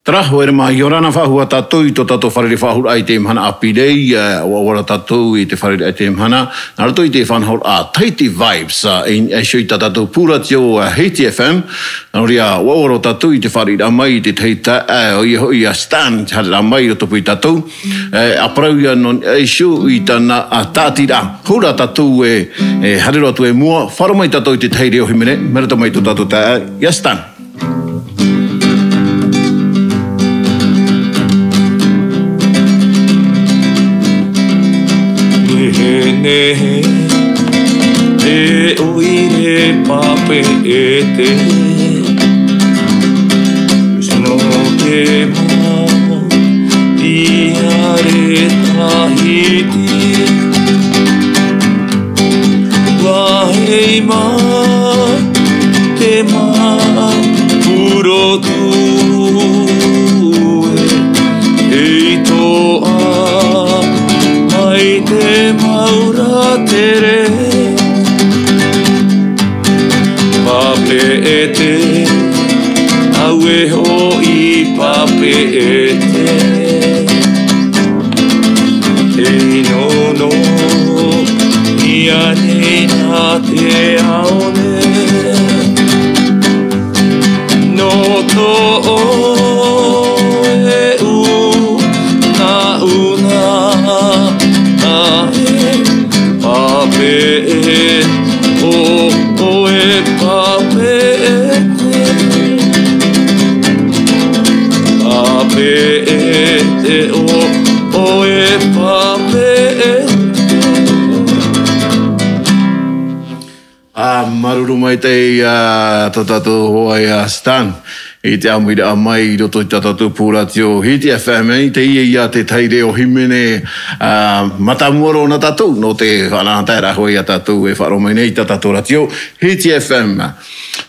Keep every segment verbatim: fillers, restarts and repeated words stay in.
Tara, haere mai, ʻia ora na faʻahou tātou i tō tātou fārereiraʻa i teie mahana ʻāpī nei, ā, ʻua ora tātou i te fārereiraʻa i teie mahana, nā roto i te faʻanahoraʻa Tahiti Vibes, ā, i, i niʻa iho i tā tātou pū rātio, ā, Hiti F M, nō reira, ʻua ora tātou i te fāriʻiraʻa mai i te tahi taeaʻe, ā, ʻoia hoʻi a Stan, te haereraʻa mai i rotopū ia tātou, ā, ʻa parau ia nō niʻa iho i tāna, ā, tāʻatiraʻa. Hou rā tātou e, e haere roa atu i mua, faʻaroʻo mai tātou i te tahi reo hīmene, mea rata mai tō tātou taeaʻe, ia Stan. Nehenehe te ʻoire papeʻete, nō te mau tiare Tahiti. Vāhi mai te mau purotu e, ei toʻa mai te mau rātere. Papeʻete, auē hoʻi papeʻete. Ei nono, ia nei nā te ao nei. Nō tō ʻoe ū, nā ʻū nā, nā e, papeʻete, ʻo, ʻoe papeʻete. Papeʻete, ʻo, ʻoe papeʻete. Ā, māuruuru maitaʻi, ā, tō tātou hoa, ā, Stan, i te ʻāmuiraʻa mai i roto i tā tātou pū rātio Hiti F M, i teie ia te tahi reo hīmene, ā, mātāmua roa nā tātou, nō te faʻanahoraʻa hoʻi ia tātou e faʻaroʻo mai nei i tā tātou rātio Hiti F M.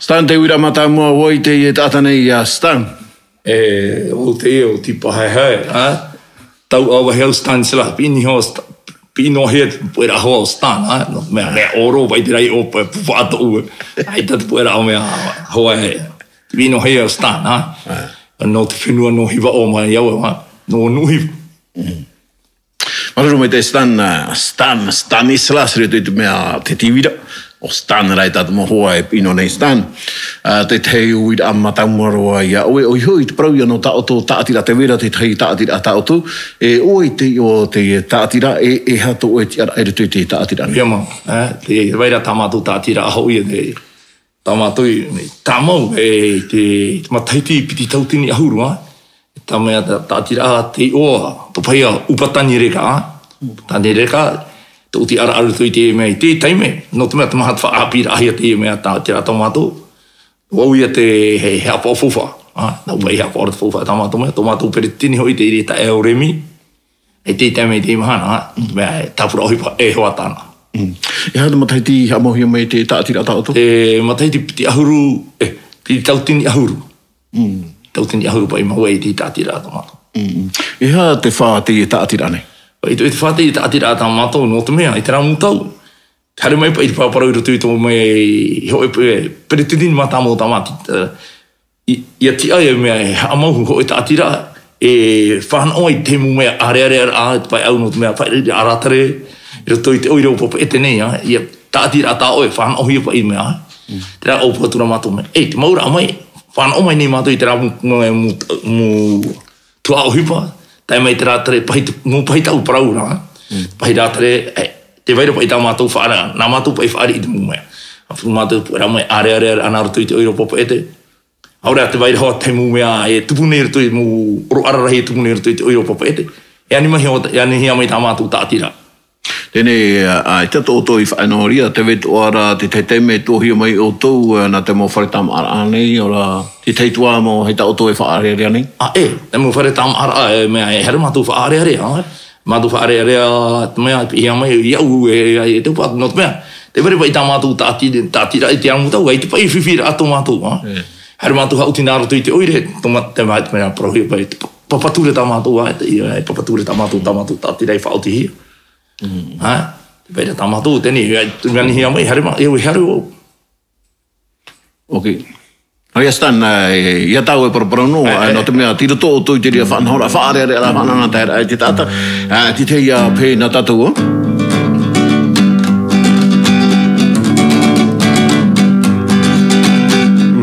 Stan, te uiraʻa mātāmua, ʻo vai teie taʻata nei, ā, Stan? E, ʻo teie ʻo Tipa Haehae, ā? Tau ʻāvahi au Stanislas, piʻi niho Sta-, piʻi noa hia te puʻeraʻa hoa ʻo Stan, ā? Nō, mea, mea ʻōrō, vai te rahi ʻō, pu-, pu-, faʻatoʻu, ē. ʻAita te puʻeraʻa mea hoa, ē. Piʻi noa hia ʻo Stan, ā? Ā. Nō te fenua nō Hiva ʻo mai au, ā? Nō Nuʻuhiva. Mm. Māuruuru maitaʻi Stan, ā, Stan, Stanislas, riro te mea te tīvira. ʻO Stan rā e tātou mau hoa e piʻi noa nei Stan. Ā, te tahi uiraʻa mātāmua roa ia ʻoe, ʻoia hoʻi te parau ia nō tā ʻoutou tāʻatiraʻa, tē vai ra te tahi tāʻatiraʻa tā ʻoutou, e ʻoe tei ʻō te tāʻatiraʻa, e, e aha tō ʻoe tiʻaraʻa i roto i te tāʻatiraʻa nei? ʻIa mau, ē, tē vai ra tā mātou tāʻatiraʻa hoʻi, e te, tā mātou i, tāmau, e, te, te matahiti piti tauatini ʻahuru, ā. Tā mea tā, tāʻatiraʻa tei ʻō, tō paʻi ia ʻUpatani Reka, ā. ʻUpatani Reka, tōʻu tiʻaraʻa i roto i teie mea i te taime, nō te mea te maha te faʻaʻāpīraʻahia teie mea tāʻatiraʻa tā mātou. Nō au ia te, he, he haʻapaʻo faufaʻa, ā. Nō au paʻi he haʻapaʻo faufaʻa tā mātou mea, tō mātou peretiteni hoʻi te ʻētaʻe ʻo Remi, i te taime i te mahana, ā. Mea, e tāpura ʻohipa, e hoa tāna. Mm. E aha te matahiti haʻamauhia mai te tāʻatiraʻa tā ʻoutou? Te matahiti piti ʻahuru, e, piti tauatini ʻahuru. Mm. Tauatini ʻahuru paʻi mau ai te tāʻatiraʻa tā mātou. Mm. E aha te fā teie tāʻatiraʻa nei? Paʻi te, te fā teie tāʻatiraʻa tā mātou, nō te mea, i terā mau tau, haere mai paʻi te paraparau i roto i tō mai, i hōʻē pe-, peretiteni mātāmua tā mātou, ā, i, ʻia tiʻa ia mea e haʻamau hōʻē tāʻatiraʻa, e fānaʻo ai te mau mea ʻārearea, ā, te pae au nō te mea fārereiraʻa rātere, i roto i te ʻoire o Papeʻete nei, ā, ʻia tāʻatiraʻa tā ʻoe, fānaʻohia paʻi mea, ā. Mm. Terā ʻōpua atu ra mātou mea, e, te mauraʻa mai, fānaʻo mai nei mātou i terā mau, mau, mau, mau tuhaʻa ʻohipa, tae mai te rātere, pahi te, mau pahi tāʻu parau ra, ā. Mm. Pahi rātere, e, tē vai ra paʻi tā mātou faʻaara-, nā mātou paʻi fāriʻi i te mau mea. Ā, mātou puʻeraʻa mai, ʻārearea, ā, nā roto i te ʻoire o Papeʻete. ʻAore rā tē vai ra hoʻi te mau mea e tupu nei i roto i te mau ʻoroʻa rarahi e tupu nei i roto i te ʻoire o Papeʻete. E ani mai hoʻi, e anihia mai tā mātou tāʻatiraʻa. Teie nei, ā, ā, i tā ʻoutou i faʻaʻino ra, tē vai atoʻa ra te tahi taime e tuʻuhia mai ʻoutou, ā, nā te mau fare tāmāʻaraʻa nei, ʻaore rā, te tahi atoʻa mau, ʻaita ʻoutou e faʻaʻarearea nei? Ā, e, te mau fare tāmāʻaraʻa, e, mea, e haere mātou faʻaʻarearea, ā. Mātou faʻaʻarearea, te mea, piʻihia mai, iaʻu, e, e, e te upa, nō te mea, tē vai ra paʻi tā mātou tāʻati-, tāʻatiraʻa i te mau tau, ʻaita paʻi fifi ra tō mātou, ā. E. Haere mātou haʻuti nā roto i te ʻoire, tō mā-, te mea, te mea parauhia paʻi, te pa-, papa ture tā mātou, ā, te, e, papa ture tā mātou, tā mātou tāʻatiraʻa i faʻaotihia. Mm. Ā, tē vai ra tā mātou, teie nei, e, te mea anihia mai, haere mā-, e, e haere au. Ok. Nō reira Stan, ā, e, ʻia tāua e paraparau noa, ā, nō te mea, tei roto ʻoutou i te reira faʻanahoraʻa, faʻarearea, faʻanahoraʻa, tae raʻa i te taʻata, ā, tei te hia pē nā tātou, ā.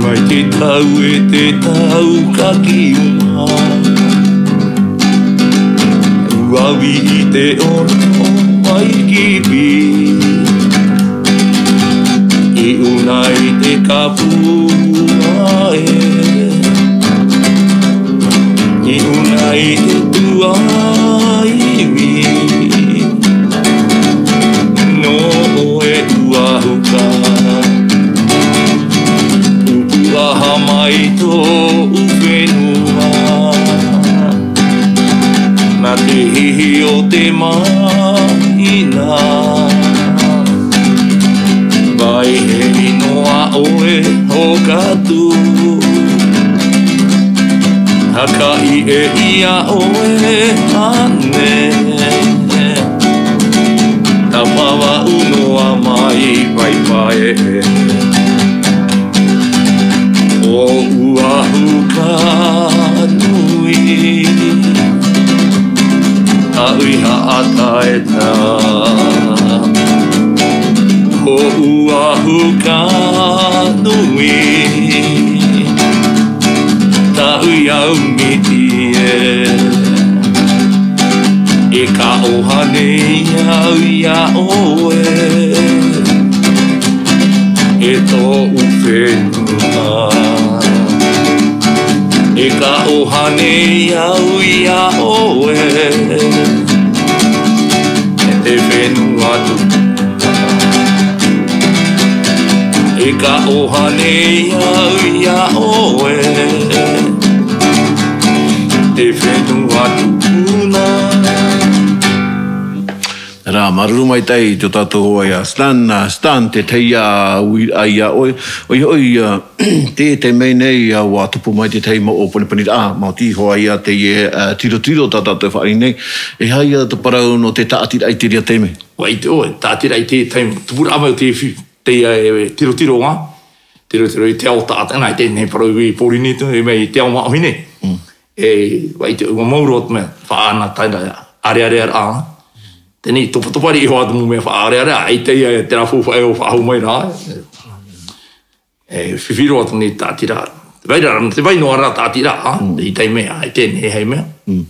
Mai te tau e te tau ka kiʻi uma. Ua vī i te ʻono mai ki pī. I ʻuna i te kapu aʻe. I ʻuna i te tuaivi. Nō ʻoe ua huka. Upu aha mai tōʻu fenua. Nā te hihi o te mahina. Vai heri noa ʻoe, hokatu. Hakaʻi e ia ʻoe, ane. Tapa vau noa mai, paipai e. ʻO ua huka nui. Taui haʻataeta. ʻO ua huka nui. Taui au miti e. E ka ʻohane au ia ʻoe. E tōʻu fenua. E ka ʻohane au ia ʻoe. E te fenua tupu. E ka ʻohane au ia ʻoe. Te fenua tupuna. Rā, māuruuru maitaʻi i tō tātou hoa ia Stan, ā, Stan, te tahi ā, ui, ā, ia ʻoe, ʻoia hoʻi, ā, te, te mea nei, ā, ua tupu mai te tahi mau ʻōpanipaniraʻa, maoti hoʻi ia te, ā, tirotiro tā tātou e fāriʻi nei, e aha ia te parau nō te tāʻatiraʻa i te reira taime? Ua ʻite ʻoe, tāʻatiraʻa i te taime, tupuraʻa mai o te fi-, te, ā, e, tirotiro ā, tirotiro i te ao tāʻatiraʻa, i teie nei parau i pōrini atu, e mea i te ao māʻohi nei. Mm. E, ua ʻite, ua mau roa te mea, faʻaʻārearea, ʻārearea rā. Teie nei, topatopa riʻi hoʻi atu mau mea faʻaʻārearea, ʻaita ia, terā faufaʻa e faʻahou mai rā. E, fifi roa atu nei tāʻatiraʻa. Te vai rā, te vai noa rā tāʻatiraʻa, mm, i teie mea, i teie nei mea. Mm.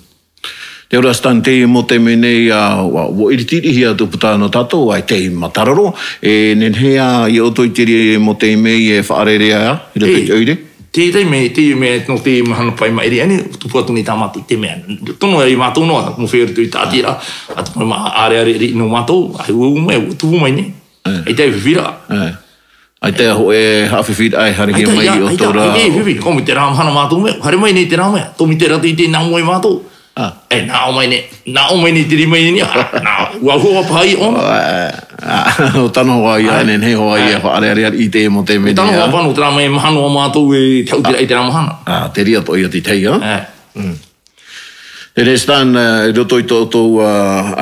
Te ora Stan, teie mau taime nei, ā, ua, ua ʻiritiʻirihia tō puta nō tātou, ʻaita e mātaroro, e nehenehe ā, ia ʻoutou i te reira mau taime e faʻarearea, i roto i te ʻoire? Teie taime, teie mea, nō te mahana paʻi maʻiri aʻe nei, tupu atu nei tā mātou i te mea. Tono ia mātou noa, mau feiā i roto i tāʻatiraʻa, ā, te mau ʻārearea riʻi nō mātou, ā, ua, ua mea, ua tupu mai nei. Ā. ʻAita e fifi rā. Ā. ʻAita e hōʻē haʻafifiraʻa e haerehia mai i ʻoutou rā. ʻAita e fifi, ʻomi terā mahana mātou mea, haere mai nei terā mea, tomi terā tei, tei nā mua ia mātou. Ā. E, nā ʻō mai nei, nā ʻō mai nei te rima i nei, ā, nā, ua hua paha i ʻōna. Ā, ā, ʻo tano hoʻi ia, ā, nehenehe hoʻi ia, ā, faʻaʻārearea i te mau taime nei, ʻo tano hoʻi ā. Paha nō terā mea mahana o mātou e te haʻutiraʻa i terā mahana. Ā, te reira atoʻa ia te tahi, ā? Ā. Mm. Teie nei Stan, ā, i roto i tō ʻoutou, ā,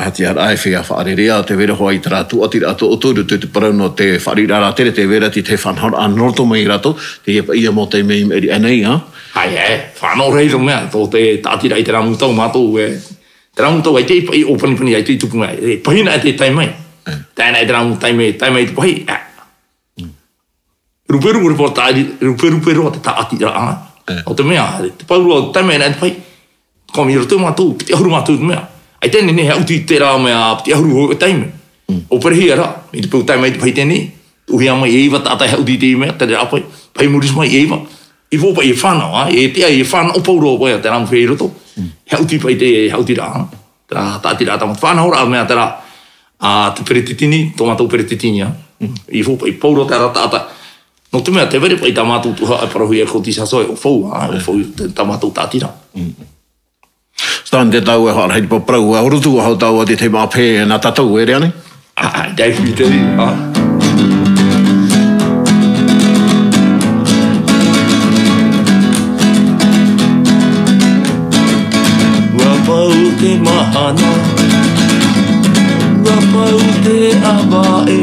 ā, tiʻaraʻa e feiā faʻaʻārearea, tē vai ra hoʻi terā tūʻatiraʻa tō ʻoutou, i roto i te parau nō te fāriʻiraʻa rātere, tē vai ra te, te faʻanahoraʻa nō roto mai ia rātou, teie paʻi ia mau taime i maʻiri aʻe nei, ā? ʻAe, ʻae, faʻanahoraʻa i te mea, tō te tāʻatiraʻa i terā mau tau mātou, e, terā mau tau, ʻaita e paʻi ʻōpanipani, ʻaita e tupu mai, e, pahī na te taime. Ā. Tae noa i terā mau taime, taime i te pahī, ā. Mm. Ruperupe roa tā-, ruperupe roa te tāʻatiraʻa. Ā. ʻO te mea, te paurō, taime nā te pahī. Kua mea roto mātou, piti ʻahuru mātou te mea. ʻAita e nehenehe e haʻuti terā mea, piti ʻahuru hōʻē taime. Mm. ʻO perehia rā, i te peu taime i te pahī teie nei. Tuʻuhia mai e iva taʻata e haʻuti i te mea, terā paʻi, paʻi muri mai e iva. I fō paʻi e fānau, ā, e te ai e fānau, ʻo paurō paʻi, terā mau feiā i roto. Mm. Haʻuti paʻi te, haʻutiraʻa. Terā tāʻatiraʻa tā mātou. Faʻanahoraʻa mea terā, ā, te peretiteni, tō mātou peretiteni, ā. Mm. I fō paʻi, paurō terā taʻata. Nō te mea, tē vai ra paʻi tā mātou tuhaʻa e parauhia e Cotisation e ʻo fou, ā, ʻo fou te, tā mātou tāʻatiraʻa. Mm. Stan, te tāua e faʻaʻite i te parau, ā, ʻorotu, ā, tāua te taime ʻāpī nā tātou, e rave ānei? Ā, ʻaita e fifi te, ā. Ua pau te mahana, ua pau te ʻāvaʻe,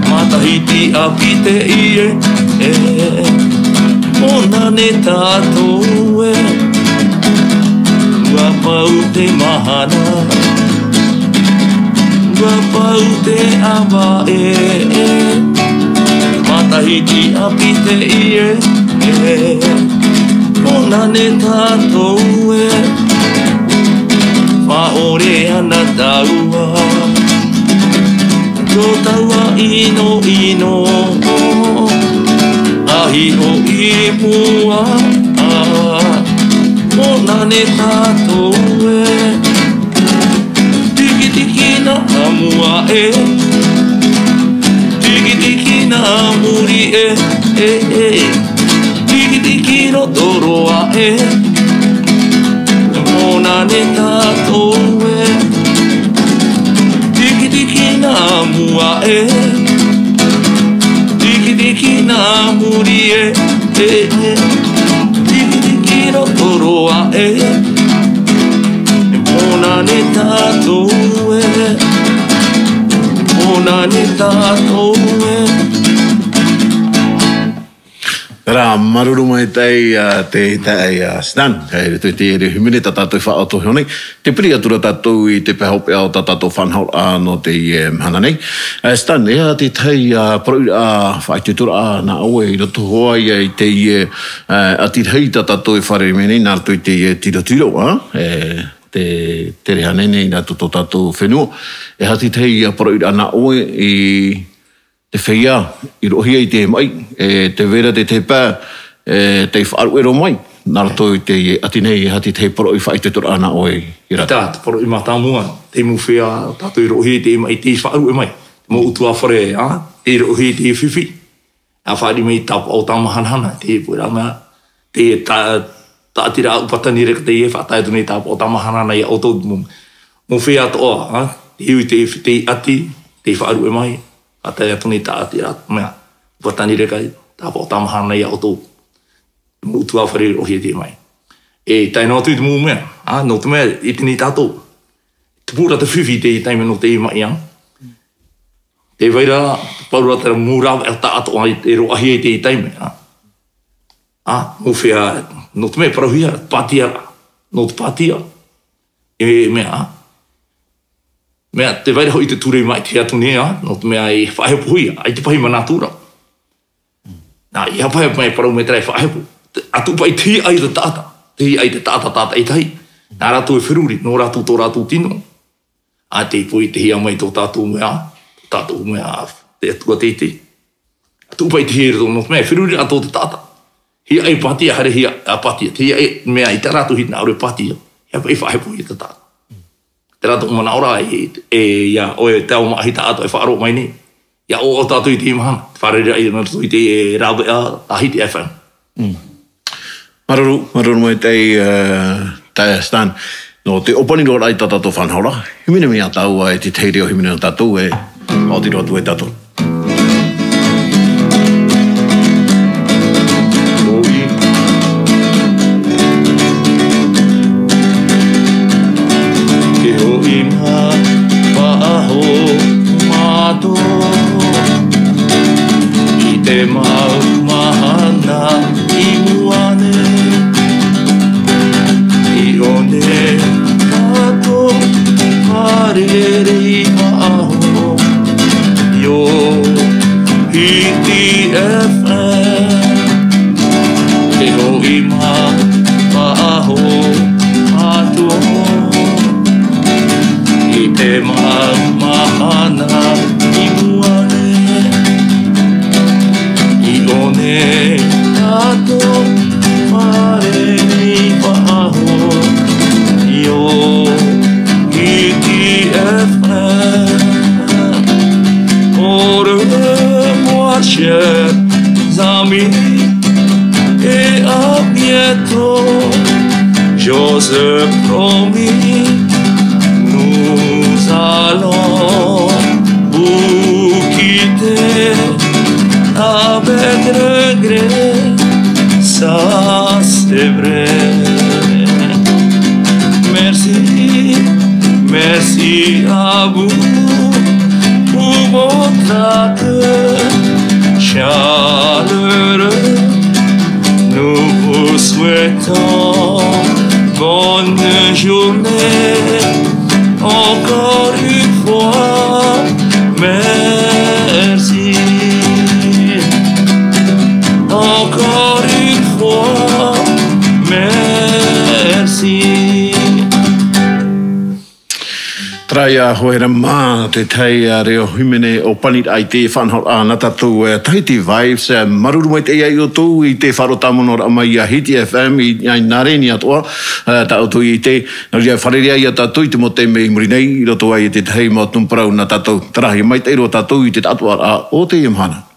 matahiti ʻāpī teie. e, ʻōna nei tātou e. Ua pau te mahana, ua pau te ʻāvaʻe e. Matahiti ʻāpī teie e, ʻōna nei tātou e. Faʻaʻore ana tāua, tō tāua ʻinoʻino, a hiʻo i mua, ʻōna nei tātou e. Tikitiki nā mua e, tikitiki nā muri e, e, e. Tikitiki roto roa e, ʻōna nei tātou e. Tikitiki nā mua e, tikitiki nā muri e, e, e. Tikitiki roto roa e, ʻōna nei tātou e. ʻŌna nei tātou e. Rā, māuruuru maitaʻi, ā, te, te, ā, Stan, e, te, te, te hīmene tā tātou i faʻaʻoto iho nei. Tē piri atu ra tātou i te pae hopeʻa o tā tātou faʻanahoraʻa nō teie mahana nei. Ā, Stan, e aha te tahi, ā, poroʻi, ā, faʻaitoitoraʻa nā ʻoe i roto hoʻi i teie, ā, ʻati rahi tā tātou e fārerei mai nei, nā roto i teie tirotiro, ā? E, te, te reira nei, nei, nā tō, tō tātou fenua. E aha te tahi, ā, poroʻi nā ʻoe i te feiā i roʻohia i te maʻi, e tē vai ra te tahi pae, e, tei faʻaruʻe roa mai, nā roto i teie ʻati nei, e aha te tahi poroʻi faʻaitoitoraʻa nā ʻoe i reira? Tā, te poroʻi mātāmua, te mau feiā tātou i roʻohia i te maʻi tei faʻaruʻe mai. Te mau ʻutuāfare, ā, tei roʻohia i te fifi. ʻA fāriʻi mai tāpaʻo tāmahanahana, te pū ra mea, te tā, tāʻatiraʻa ʻūpatani reka teie e faʻatae atu nei tāpaʻo tāmahanahana ia ʻoutou mau, mau feiā atoʻa, ā, tei ui te, te ʻati, tei faʻaruʻe mai, faʻatae atu nei tāʻatiraʻa mea, ʻūpatani reka, tāpaʻo tāmahanahana ia ʻoutou. Mau ʻutuāfare i roʻohia i te maʻi. E tae noa atu i te mau mea, ā, nō te mea, i teie nei tātou. Te pū ra te fifi i te taime nō te maʻi, ā. Tē vai ra, te pau ra te mau rāveʻa taʻatoʻa i te roʻohia i te taime, ā. Ā, mau feiā, nō te mea parauhia, pātia ra, nō te pātia. E mea, ā. Mea, tē vai ra hoʻi te ture i maʻi tei atu nei, ā, nō te mea e faʻahepo hoʻi, ʻaita paʻi manaʻo ra. Nā, ʻeiaha paʻi e parau mai terā e faʻahepo. Te, ʻa tuʻu paʻi te hiaʻai te taʻata. Te hiaʻai te taʻata tātaʻitahi. Nā rātou e feruri, nō rātou tō rātou tino. ʻA te poʻi te hia mai tō tātou mea, tō tātou mea, te Atua teitei. ʻA tuʻu paʻi te hiaʻai tō, nō te mea, e feruri atoʻa te taʻata. Hiaʻai pātia, haere hia, ā, pātia. Te hiaʻai mea i tā rātou hia nā ʻō ra pātia. ʻEiaha paʻi faʻahepo ia te taʻata. Terā tōʻu manaʻo ra, e, e, ia, ʻoe te ao maʻi taʻatoʻa e faʻaroʻo mai nei. Ia ʻoaʻoa tātou i teie mahana, te fārereiraʻa nā roto i te, e, rāveʻa, ā, Hiti F M. Mm. Māuruuru, māuruuru maitaʻi, e, tā Stan. Nō te ʻōpani roa ra i tā tātou faʻanahoraʻa, hīmene mai tāua e te tahi reo hīmene nō tātou e, ʻaore roa atu e tātou. Hoʻi. Te hoʻi mā faʻahou mātou i te mau mahana i mua nei. I ʻō nei tātou fārerei faʻahou. Io, Hiti F M. Te hoʻi mā faʻahou atoʻa i te mau mahana i mua nei. I ʻō nei tātou fārerei faʻahou. Io, Hiti F M. Ora, moi, chers amis, et à bientôt. J'ose promis, nous allons vous quitter avec regret, ça c'est vrai. Merci, merci à vous pour votre accueil chaleureux. Bonne journée, encore une fois, merci. Encore une fois, merci. Taraia, hoera mā, te tahi a reo himene o Pani Aite, faʻanahoraʻa nā tātou e Tahiti Vibes, e, māuruuru maitaʻi ia ʻoutou i te faʻaroʻo tāmonoraʻa mai ia Hiti F M i, i Nāreni atoʻa, e, tā ʻoutou i te, nō reira, fārerei ia tātou i te mau taime i muri nei, i roto ai i te tahi mau tumu parau nā tātou. Taraia, maitaʻi roa tātou i te taʻatoʻaraʻa o teie mahana.